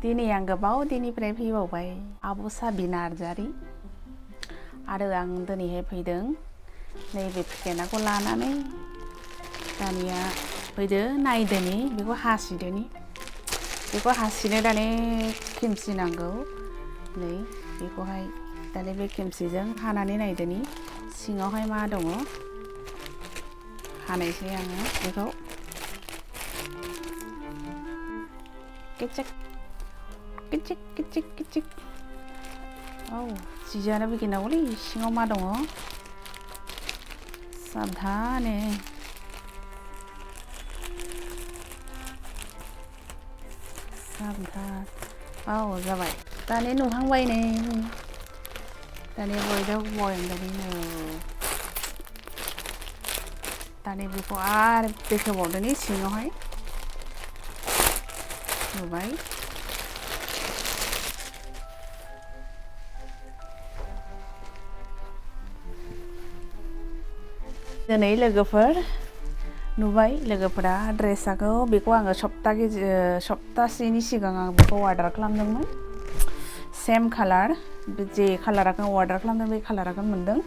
दिनै आं गोबाव दिननिफ्राय फैबावबाय आब' साबि नार्जारि आरो आं दिनैहाय फैदों नैबे पेकेटखौ लानानै दानिया फैदो नायदोनि बेखौ हासिदोनि बेखौ हासिनो दाने खेमसि नांगौ नै बेखौहाय दाने बे खेमसिजों हानानै नायदोनि सिङावहाय मा दङ हानायसै आङो बेखौ किचिक किचिक किचिक किचिक औ जिजानो बिगिनांगौलै सिङाव मा दङ साबधाने साबधान औ जाबाय दाने नुहांबाय नै दाने बयदाव बयदानिनो दाने बेखौ आरो बेखेवबावदोनि सिङावहाय नुबाय दिनै लोगोफोर नुबाय लोगोफोरा ड्रेसखौ बेखौ आङो सप्तासेनि सिगां आं बेखौ अर्डार खालामदोंमोन सेम कालार जे कालारखौ अर्डार खालामदों बे कालारखौ मोनदों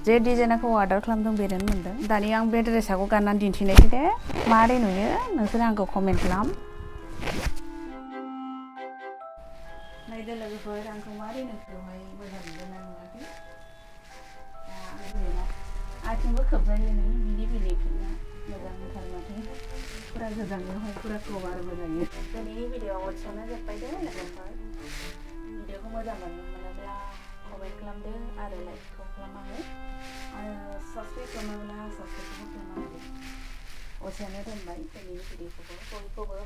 जे डिजाइनखौ अर्डार खालामदों बेनो मोनदों दानि आं बे ड्रेसखौ गाननानै दिन्थिनायसै दे मारै नुयो नोंसोर आंखौ कमेन्ट खालाम नायदो लोगोफोर आंखौ मारै नोंखौहाय मोजां मोनदोंना नुवाखै आथिंबो खोबजायो नै बिनि बिलाइफोरा मोजांथार माथो फुरा गोजांनायावहाय फुरा कभारबो जायो दिनैनि भिडिअ'आव एसेयावनो जोब्बाय दे लोगोफोर भिडिअ'खौ मोजां मोनोब्ला कमेन्ट खालामदो आरो लाइकखौ खालामनांगौ आरो साबस्क्राइब खालामाब्ला साबस्क्राइबखौ खालामनांगौ एसेयावनो दोनबाय दिनैनि भिडिअ'खौबो बयखौबो